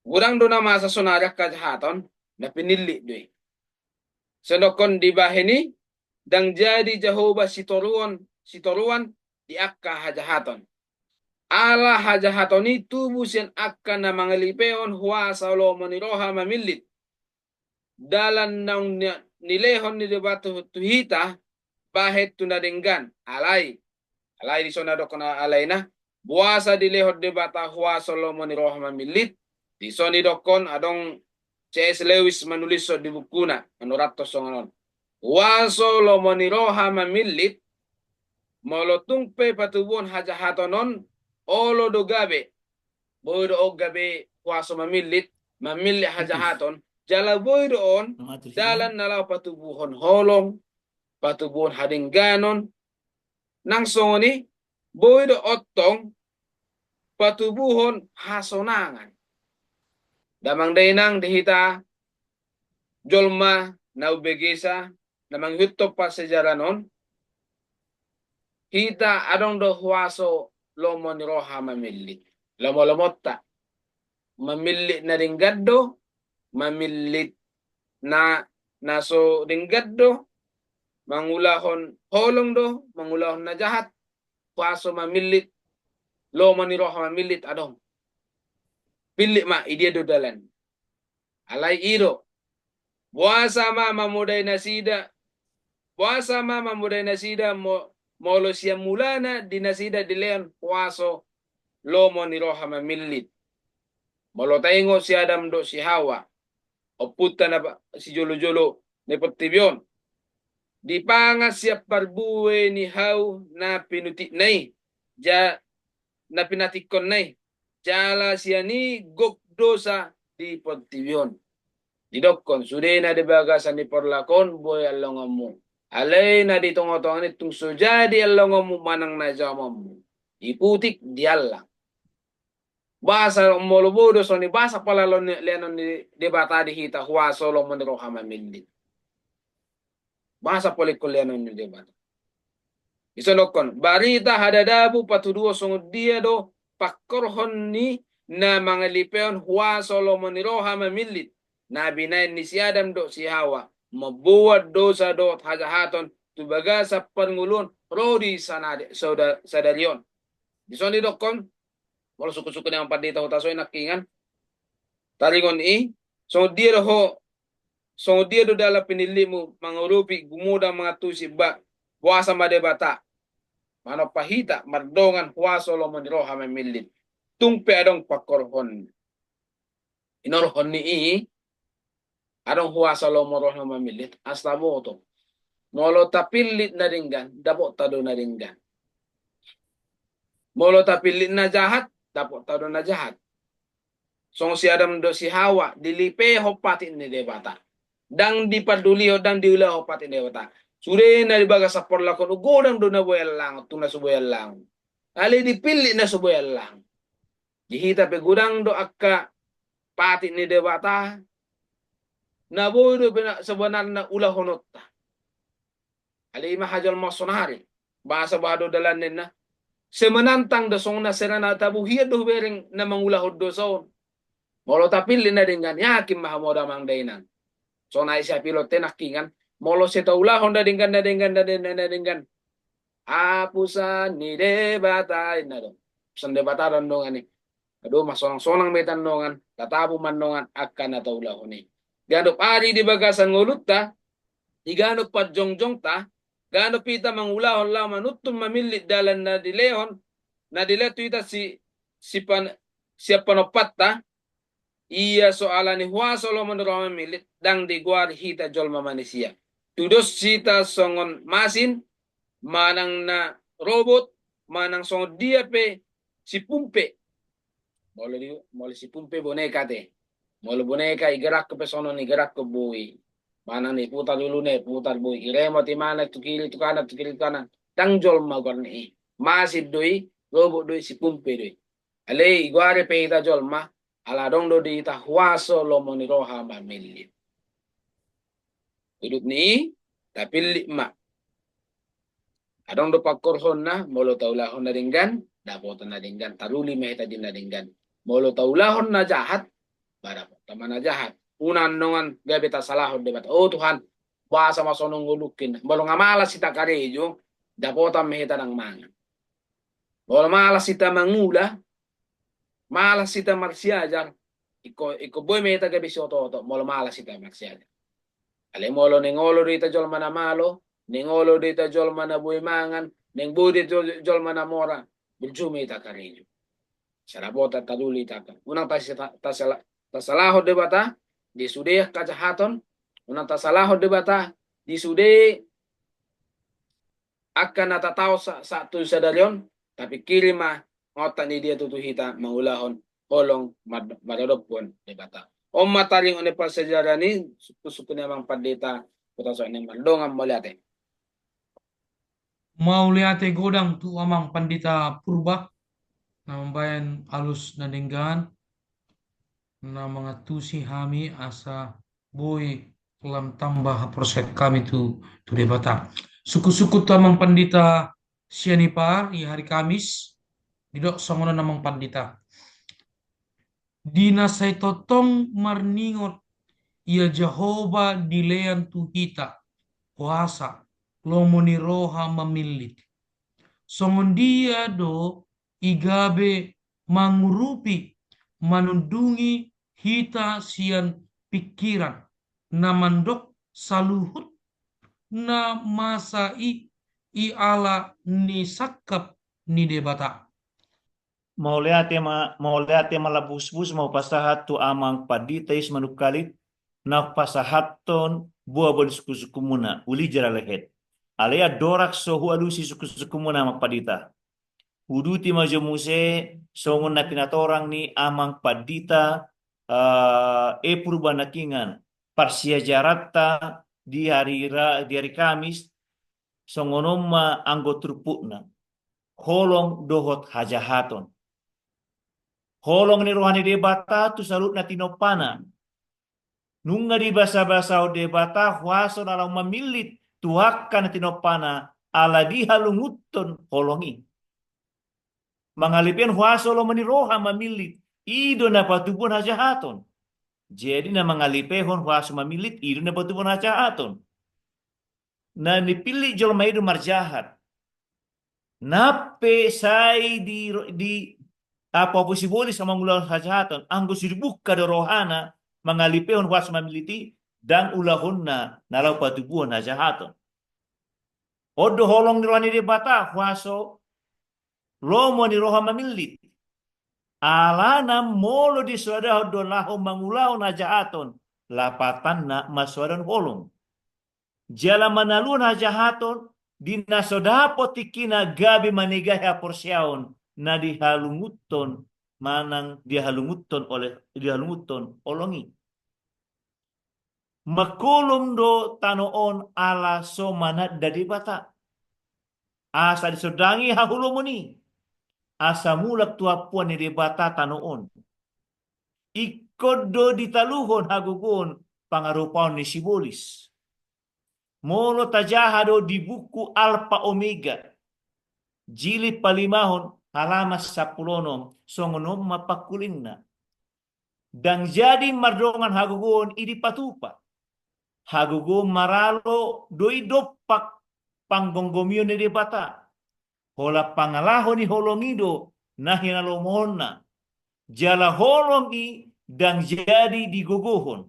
godang do na masa sonari angka hajahaton, na pinillit do i. Songon dibahen i, ndang jadi Jahowa sitoruon, sitoruan di angka hajahaton. Ala hajahaton i tubu sian angka na mangalipehon huaso lomo ni roha mamillit. Dalan naung ni-, nilehon ni Debata tu hita, bahen tu na denggan, alai. Alai dison na dokkon alaina, boasa dilehon Debata huaso lomo ni roha mamillit, dison didokkon adong C S Lewis manulishon di bukuna, manurathon songon on. Huaso lomo ni roha mamillit, molo tung pe patubuhon hajahaton on, olo do gabe, boi do on gabe huaso mamillit, mamillit hajahaton, jala boi do on, dalan na laho patubuhon holong, patubuhon hadengganon, nang songon i, boi do on tong, patubuhon hasonangan. Damang dainang di hita jolma na umbegesa, na mangihuthon pasejaran on, hita adong do huaso lomo ni roha mamillit. Lomo-lomonta. Mamillit na denggan do, mamillit na, na so denggan do, mangulahon holong do, mangulahon na jahat, huaso mamillit, lomo ni roha mamillit adong. Pillit ma, idia do dalan. Alai i do. Boasa ma mamodai nasida, boasa ma mamodai nasida mo-, molo sian mulana di nasida dilehon huaso lomo ni roha mamillit. Molo taingot si Adam dohot si Hawa, ompunta na pa-, sijolo-jolo ni portibi on. Dipangan sian parbue ni hau na pinutikna i, ja-, na pinatikkonna i, jala sian i gok dosa di portibi on. Didokkon, sude na di bagasan ni porlak on boi allongonmu. Alai na di tonga-tonga ni tung so jadi allongonmu manang na jaomonmu. Diputik, diallang. Boasa molo boi do songon i, boasa pola lehonon ni Debata di hita huaso lomo ni roha mamillit. Boasa pola ingkon lehonon ni Debata. Dison dokkon, barita hadadabu patuduhon songon dia do pangkorhon ni na mangalipehon huaso lomo ni roha mamillit, na binahen ni si Adam dohot si Hawa, mamboan dosa dohot hajahaton tu bagasan parngoluon ro di sanade-, soda-, sadari on. Dison didokkon, molo sungkun-sungkun ni amang pandita huta so i nangkiningan. Taringot i, songon dia do ho, songon dia do dalan pinillitmu mangurupi, gumodang mangantusi, ba, boasa ma Debata manompa hita mardongan huaso lomo ni roha mamillit. Tung pe adong pangkorhon. Inorhon ni i, adong huaso lomo ni roha mamillit, asa taboto. Molo tapillit na denggan, dapotta do na denggan. Molo tapillit na jahat, dapotta do na jahat. Songon si Adam dohot si Hawa, dilipehon patik ni Debata. Ndang dipardulihon, ndang diulahon patik ni Debata. Sude na di bagasan porlak on, godang do na boi allangon, tung na so boi allangon. Alai dipillit na so boi allangon. Di hita pe godang do angka patik ni Debata, na boi do bena-, sebenarna ulahononta. Alai i ma hajolmaon sonari, boasa boha do dalan ninna. Sai menantang do songon na sera na tabu, hian do hubereng na mangulahon dosa on. Molo tapillit na denggan, yakin ma hamu damang dainang. Songon na i siapilot te nangkiningan. Molo sai taulahon na denggan, na denggan, na denggan, na denggan. Apusan ni Debata, inna do. Apusan Debata do andongan i. Ado, masonang-sonang ma hita andongan, tatabu ma andongan angka na taulahon i. Ganup ari di bagasan ngolunta, di ganup parjongjongta, ganup hita mangulahon laho manuntun mamillit dalan na dilehon, na dilehon tu hita si, si pan-, sian panompatta, Ia so ala ni huaso lomo ni roha mamillit, ndang digoari hita jolma manisia. Tudos hita songon masin, manang na robot, manang songon dia pe sipumpe. Molo di, molo sipumpe boneka te. Molo boneka igerakkon pe songon igerakkon boi. Manang na iputar uluna, iputar boi. Iremot imana tu kiri tu kanan, tu kiri tu kanan. Ndang jolma goarna i. Masin do i, robot do i, sipumpe do i. Alai igoari pe hita jolma, ala adong do di hita huaso lomo ni roha mamillit. Udut ni i, tapillit ma. Adong do pangkorhonna, molo taulahon na denggan, dapotan na denggan, taruli ma hita di na denggan. Molo taulahon na jahat, ba dapotan ma na jahat. Unang dongan gabe tasalahon Debata. O Tuhan, boasa ma songon on ngolungki. Molo nga malas hita karejo, dapotan ma hita ndang mangan. Molo malas hita mangula, malas hita marsiajar, ingkon, ingkon boi ma hita gabe sioto-oto, molo malas hita marsiajar. Alai molo naeng olo do hita jolma na malo, naeng olo do hita jolma na boi mangan, naeng boi do hita jol-, jolma na mora, burju ma hita karejo. Sai dapotan, taruli hita. Unang tas-, ta-, tasala-, tasalahon Debata di sude angka jahaton, unang tasalahon Debata di sude angka na tataon sa-, sahat tu sadari on, tapingkiri ma nga otak ni dia tutu hita mangulahon holong mar-, maradophon Debata. On ma taringot ni parsiajaran i, sungkun-sungkun ni amang pandita, huta so ni mardongan, mauliate. Mauliate godang tu amang pandita Purba, na mambahen alus na denggan, na mangantusi hami asa boi lam tamba haporseaon hami tu, tu Debata. Sungkun-sungkun tu amang pandita Sianipar, i hari Kamis, didok songon on amang pandita. Di na sai tongtong marningot ia Jahowa dilean tu hita, huasa, lomo ni roha mamillit. Songon dia do i gabe mangurupi, manundungi hita sian pingkiran, na mandok saluhut na masa i, i ala ni sangkap ni Debata. Mauliate ma, mauliate ma lam puspus ma hupasahat tu amang pandita i Simanungkalit, na pasahathon boa boan sungkun-sungkunmuna, uli jala lehet. Alai andorang so hualusi sungkun-sungkunmuna amang pandita, huduti ma jo muse songon na pinatorang ni amang pandita, eh, E Purba nangkiningan, parsiajaranta di hari Ra-, di hari Kamis, songon on ma anggo turpukna. Holong dohot hajahaton. Holong ni roha ni Debata tu saluhut na tinompana. Nunga dibasa-basahon Debata huaso na laho mamillit tu angka na tinompana ala dihalungunhon holong i. Mangalipehon huaso lomo ni roha mamillit, i do na patubuhon hajahaton. Jadi na mangalipehon huaso mamillit, i do na patubuhon hajahaton. Na nipillit jolma i do marjahat. Nang pe sai di, di apoapo sibolis ma mangulahon hajahaton, anggo so dibuka do rohana mangalipehon huaso mamillit i, ndang ulahonna na laho patubuhon hajahaton. On do holong ni roha ni Debata, huaso lomo ni roha mamillit. Alana molo disoadahon do laho mangulahon hajahaton, lapatanna marsoadahon holong. Jala manaluhon hajahaton, di na so dapot tingkina gabe manegahi haporseaon na dihalungunhon, manang dihalungunhon oleh, dihalungunhon holong i. Mangkolom do tano on ala so mananda Debata. Asa disondangi hahulomon i. Asa mulak tu ampuan ni Debata tano on. Ingkon do ditaluhon hagogoon pangarupaon ni sibolis. Molo tajaha do di buku Alpa Omega, jilid palimahon, halaman sampulu onom, songon on ma pangkulingna. Ndang jadi mardongan hagogoon i dipatupa. Hagogoon maralo do i dompak panggomgomion ni Debata. Holan pangalaho ni holong i do na hinalomohonna. Jala holong i ndang jadi digogohon.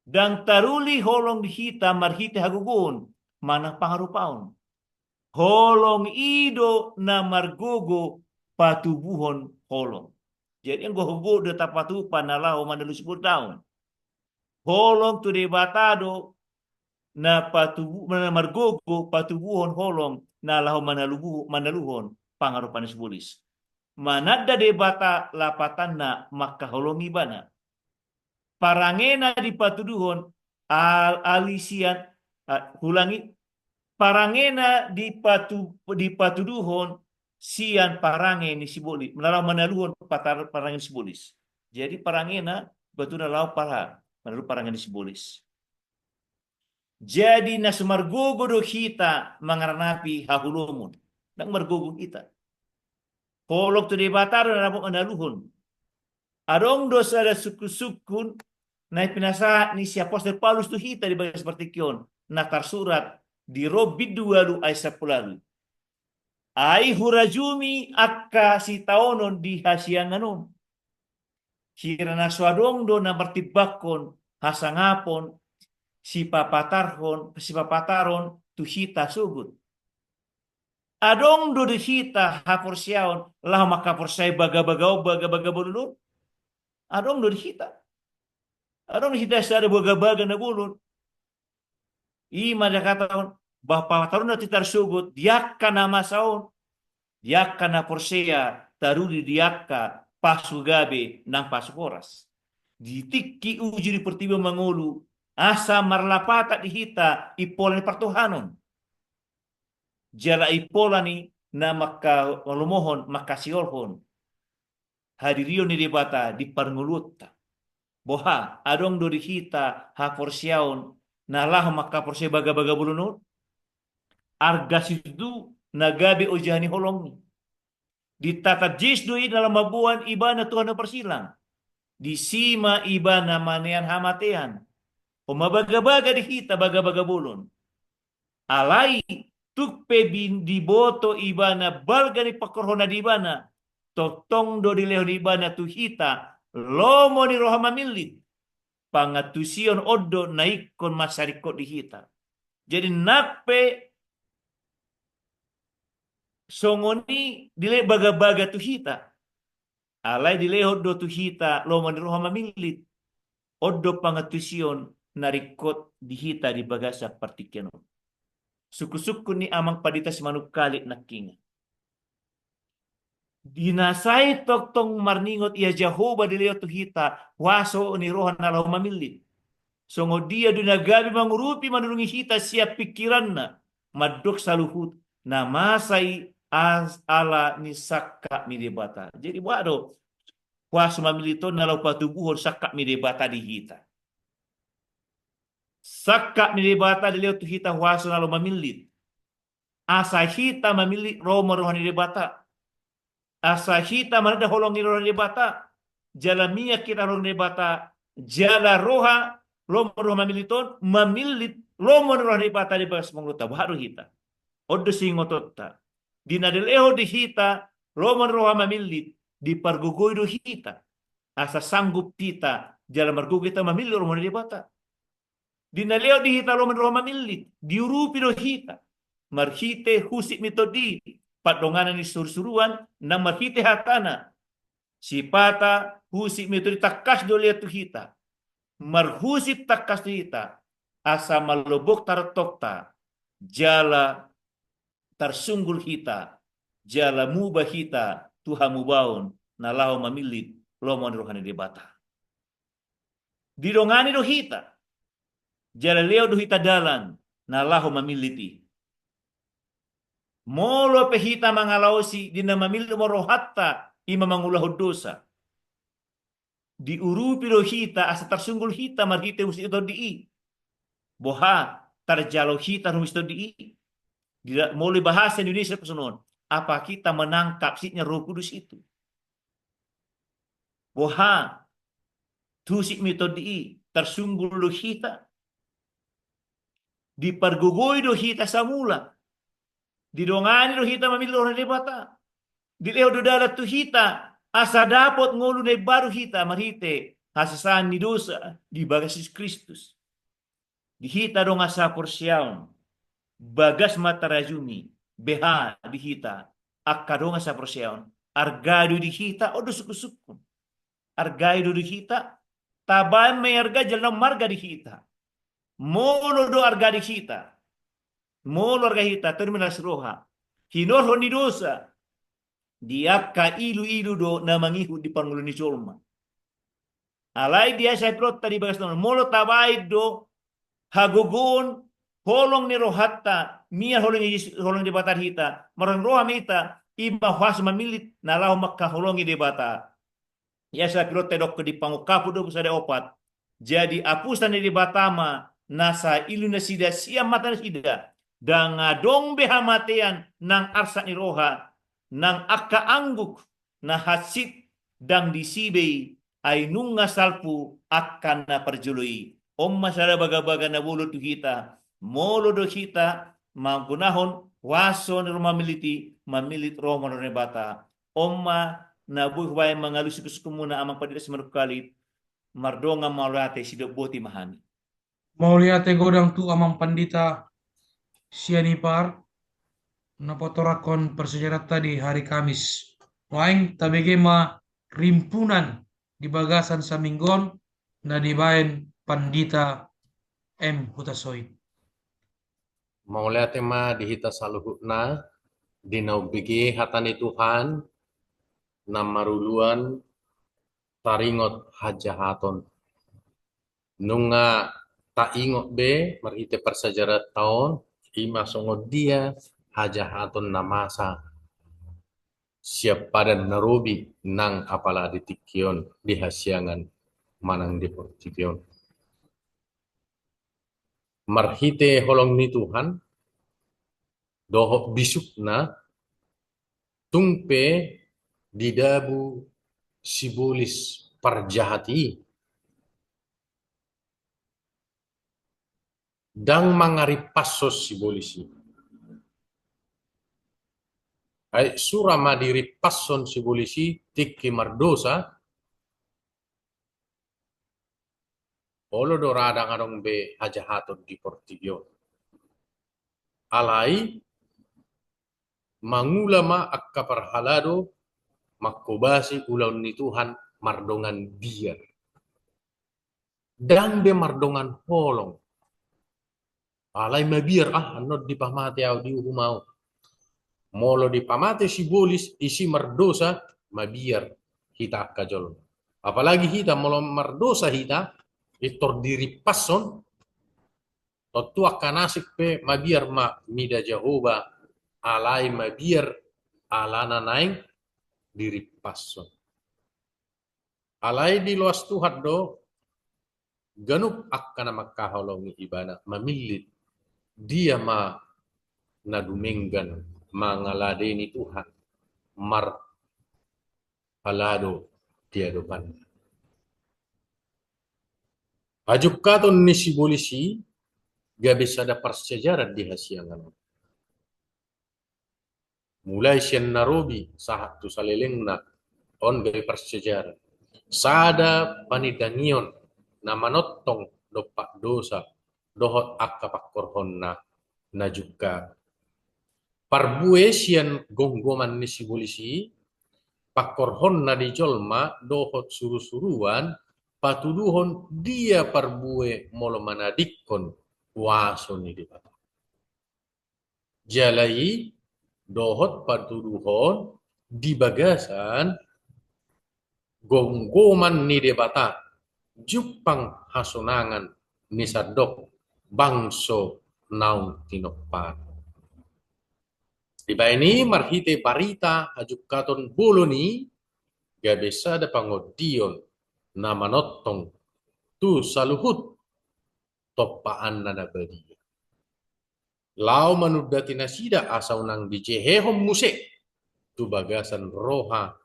Ndang taruli holong di hita marhite hagogoon, manang pangarupaon. Holong i do na margogo patubuhon holong. Jadi anggo gogo do tapatupa na laho manalusi boliaon. Holong tu Debata do na patubu, na margogo patubuhon holong na laho manalubu, manaluhon pangaropan sibolis. Mananda Debata lapatanna mangkaholongi ibana. Parangena dipatuduhon al-, alisian, ah, ulangi, parangena dipatu-, dipatuduhon sian parange ni sibolis, na laho manaluhon patar-, parange ni sibolis. Jadi parangena dipatuduhon laho para-, manaluhon parange ni sibolis. Jadi na so margogo do hita mangaranapi haholomon. Ndang margogo hita. Holong tu Debata do na dapot manaluhon. Adong do sada sungkun-sungkun na pinasahat ni si apostel Paulus tu hita di bagas partingkian on, na tarsurat di Rom bindu ualu ayat sampulu ualu. Ai hurajumi angka sitaonon di hasiangan on. Hira na so adong do na martimbangkon hasangapon, sipapatarhon, sipapataron tu hita sogot. Adong do di hita haporseaon laho mangkaporseai bagabaga on, bagabaga bolon on? Adong do di hita? Adong di hita sada bagabaga na bolon? I ma dikataon, bah, papataronna tu hita sogot di angka na masa on, di angka na porsea, taruli di angka pasu gabe nang pasu horas. Di tingki uju di portibi on mangolu, asa marlapatan di hita impola ni partohanon. Jala impola ni na mangkalomohon, mangkasiolhon hadirion ni Debata di parngoluonta. Boha, adong do di hita haporseaon na laho mangkaporseai bagabaga bolon on? Arga situtu na gabe ojahan ni holong i. Ditatap Jesus do i na laho mamboan ibana Tuhan na parsilang. Disi ma ibana manean hamatean. On ma bagabaga di hita bagabaga bolon. Alai tung pe bin-, diboto ibana balga ni pangkorhonna di ibana, tongtong do dilehon ibana tu hita lomo ni roha mamillit. Pangantusion on do na ingkon mansai ringkot di hita. Jadi nang pe songon i dilehon bagabaga tu hita, alai dilehon do tu hita lomo ni roha mamillit. On do pangantusion na ringkot di hita di bagasan partingkian on. Sungkun-sungkun ni amang pandita Simanungkalit nangkingan. Di na sai tongtong marningot ia Jahowa dilehon tu hita huaso ni roha na laho mamillit. Songon dia do na gabe mangurupi manurungi hita sian pingkiranna, mandok saluhut na masa i as-, ala ni sangkap ni Debata. Jadi boha do huaso mamillit on na laho patubuhon sangkap ni Debata di hita? Sangkap ni Debata dilehon tu hita huaso na laho mamillit. Asa hita mamillit lomo roha ni Debata. Asa hita mananda holong ni roha ni Debata. Jala mian hita holong ni Debata. Jala roha, lomo roha mamillit on, mamillit lomo ni roha ni Debata di bagas pangoluonta. Boha do hita? On do siingotonta. Di na dilehon di hita lomo ni roha mamillit, dipargogoi do hita. Asa sanggup hita, jala margogo hita mamillit lomo ni Debata. Di na dilehon di hita lomo ni roha mamillit, diurupi do hita. Marhite husip ni tondi, pandonganan ni suru-suruan, nang marhite hatana. Sipata husip ni tondi tangkas do dilehon tu hita. Marhusip tangkas tu hita. Asa malombok tarotongta. Jala tarsunggul hita. Jala muba hita tu hamubaon na laho mamillit lomo ni roha ni Debata. Didongani do hita. Jala dilehon do hita dalan na laho mamillit i. Molo pe hita mangalaosi di na mamillit lomo rohanta, i ma mangulahon dosa. Diurupi do hita asa tarsunggul hita marhite husip ni tondi i. Boha, tarjalo hita ruhut husip ni tondi i? Di da-, molo bahasa Indonesia songon on, apa kita menangkap husipnya Roh Kudus itu? Boha, husip ni tondi i, tarsunggul do hita? Dipargogoi do hita samula? Didongani do hita mamillit roha ni Debata? Dilehon do dalan tu hita asa dapot ngolu na imbaru hita marhite hasesaan ni dosa di bagas Jesus Kristus? Di hita dongan saporseaon, bagas ma tarajumi, beha di hita angka dongan saporseaon, arga do i di hita, on do sungkun-sungkun. argai do di hita, tabaen ma i arga jala na marga di hita. Molo do arga di hita, molo arga hita, terminas roha, hinorhon ni dosa, di angka ilu-ilu do na mangihut di parngoluon ni jolma. Alai di asa pironta di bagas na molo tabaen do hagogoon, holong ni rohanta, mian holong ni Jes-, holong ni Debata di hita, marholong roha ma hita, i ma huaso mamillit na laho mangkaholongi Debata. Ia sapironta didok di Pangungkapon dua pulu sada opat. Jadi apusan ni Debata ma nasa ilu nasida sian mata nasida. Ndang adong be hamatean nang arsak ni roha, nang angka angguk na hansit ndang disi be i, ai nunga salpu angka na parjolo i. On ma sada bagabaga na bolo tu hita, molo do hita manggunahon huaso ni roha mamillit i, mamillit roha ma di Debata. On ma na boi hubaen mangalusi pasupasu muna Amang Pandita Simanungkalit, mardongan mauliate, sidok boti ma hami. Mauliate godang tu Amang Pandita Sianipar, na patorangkon parsiajaranta di hari Kamis. Nuaeng tabege ma rimpunan di bagasan saminggu on na dibaen Pandita M Hutasoit. Mauliate ma di hita saluhutna, di na umbege hata ni Tuhan, na maruluan taringot hajahaton. Nunga taingot be marhite parsiajaranta on, i ma songon dia hajahaton na masa sian padan na robi nang apala di tingki on, di hasiangan manang di portibi on. Marhite holong ni Tuhan dohot bisukna, tung pe didabu sibolis parjahat i, ndang mangarimpashon sibolis i. Ai sura ma dirimpashon sibolis i tingki mardosa, olo do ra ndang adong be hajahaton di portibi on. Alai mangula ma angka parhalado manghobasi ulaon ni Tuhan mardongan biar. Ndang be mardongan holong. Alai mabiar, ah, annon dipamate au, diuhum au. Molo dipamate sibolis, isi mardosa, mabiar hita angka jolma. Apalagi hita, molo mardosa hita, pintor dirimpashon, tontu angka nasib pe mabiar ma mida Jahowa, alai mabiar alana naeng dirimpashon. Alai diloas Tuhan do ganup angka na mangkaholongi ibana, mamillit dia ma na dumenggan mangaladeni Tuhan, marhalado di adopanna. Hajungkaton ni sibolis i gabe sada parsiajaran di hasiangan on. Mulai sian na robi sahat tu salelengna, on gabe parsiajaran. Sada panindangion na manongtong dompak dosa dohot angka pangkorhonna na jungkat. Parbue sian gomgoman ni sibolis i, pangkorhonna di jolma dohot surusuruan patuduhon dia parbue molo manadingkon huaso ni Debata. Jala i dohot patuduhon di bagasan gomgoman ni Debata, jumpang hasonangan ni sandok bangso naung tinompaon. Dibaen i marhite barita hajungkaton bolon i gabe sada pangondion na manongtong tu saluhut tompaanna na badia. Laho manundati nasida asa unang dijehehon muse tu bagasan roha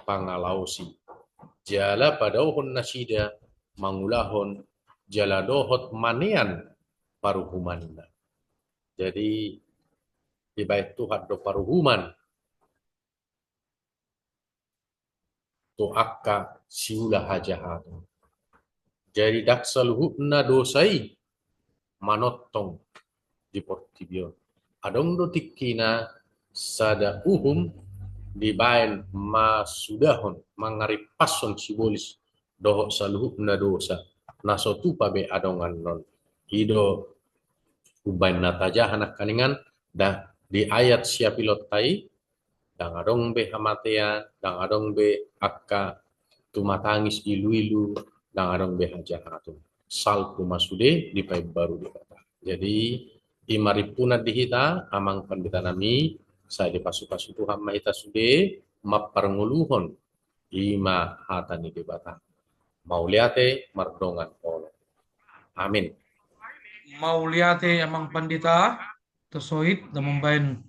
pangalaosi. Jala padaohon nasida mangulahon jala dohot manean paruhumanna. Jadi, dibaen Tuhan do paruhuman tu angka siula hajahaton. Jadi ndang saluhutna dosa i manongtong di portibi on. Adong do tingkina sada uhum dibaen masudahon, mangarimpashon sibolis dohot saluhutna dosa na so tupa be adong annon. I do umbaen na tajaha nangkaningan, da di ayat siapilonta i, ndang adong be hamatean, ndang adong be angka tumatangis iluilu, ndang adong be hajahaton. Salpu ma sude dipaimbaru Debata. Jadi, i ma rimpunan di hita, amang pandita nami, sai dipasupasu Tuhan ma hita sude, mamparngoluhon i ma hata ni Debata. Mauliate mardongan olo. Amin. Mauliate amang pandita, tosoit da mambaen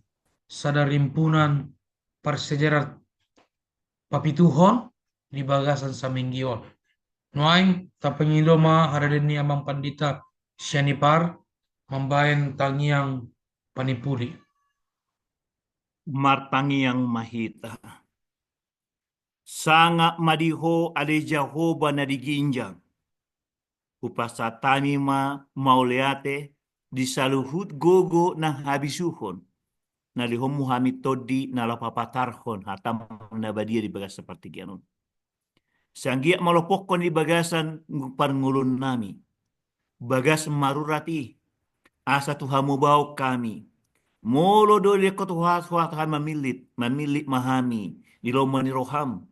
sada rimpunan parsiajaran papituhon di bagasan saminggu on. Nuaeng tapangido ma haradeon ni amang pandita Sianipar mambaen tangiang panimpuli. Martangiang ma hita. Sangap ma di Ho ale Jahowa na di ginjang. Hupasahat hami ma mauliate di saluhut gogo nang habisuhon, na lehonmu hami tondi na laho papatarhon hatamu na badia di bagasan partingkian on. Sai anggiat malopokkon di bagasan parngoluon nami bagas marurat i, asa tu hamu bahen hami. Molo do dilehon Ho hami mamillit, mamillit ma hami di lomo ni roham.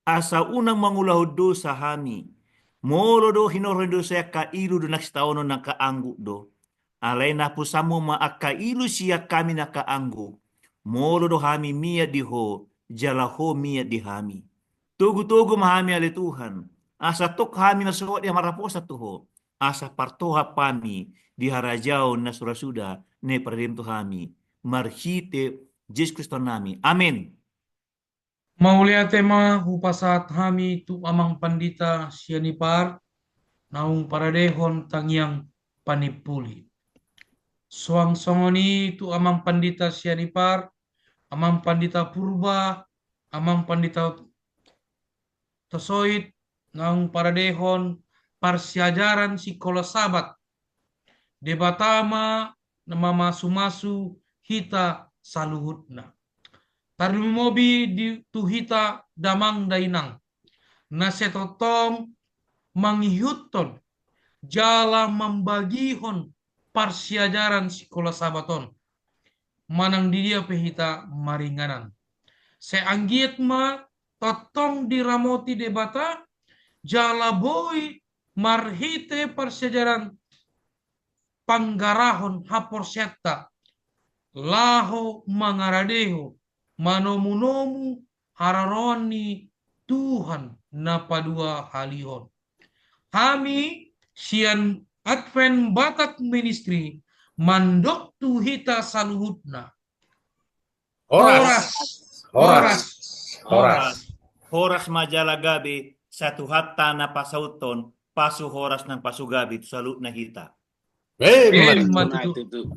Asa unang mangulahon dosa hami. Molo do hinorhon dosa i angka ilu do nang sitaonon nang angka angguk do. Alai napusanmu ma angka ilu sian hami nang angka angguk. Molo do hami mian di Ho, jala Ho mian di hami. Togutogu ma hami ale Tuhan. Asa tong hami marsogot di haraposan tu Ho. Asa partohap hami di harajaon na surasuda na i parademu tu hami. Marhite Jesus Kristus Tuhan nami. Amin. Mauliate ma hupasahat hami tu amang pandita Sianipar, naung paradehon tangiang panimpuli. Suang songon i tu amang pandita Sianipar, amang pandita Purba, amang pandita tosoit, naung paradehon parsiajaran sikola Sabat. Debata ma na mamasumasu hita saluhutna. Tarlumobi di, tu hita damang dainang, na sai tongtong mangihuthon jala mambagihon parsiajaran sikola Sabat on. Manang di dia pe hita maringanan, sai anggiat ma tongtong diramoti Debata, jala boi marhite parsiajaran panggarahon haporseaonta, laho mangaradeho, manomunomu haroroan ni Tuhan na paduahalihon. Hami sian Advent Batak Ministry mandok tu hita saluhutna. Horas. Horas. Horas. Horas. Horas ma jala gabe, sai Tuhanta na pasauthon pasu horas nang pasu gabe tu saluhutna hita. Emma tutu.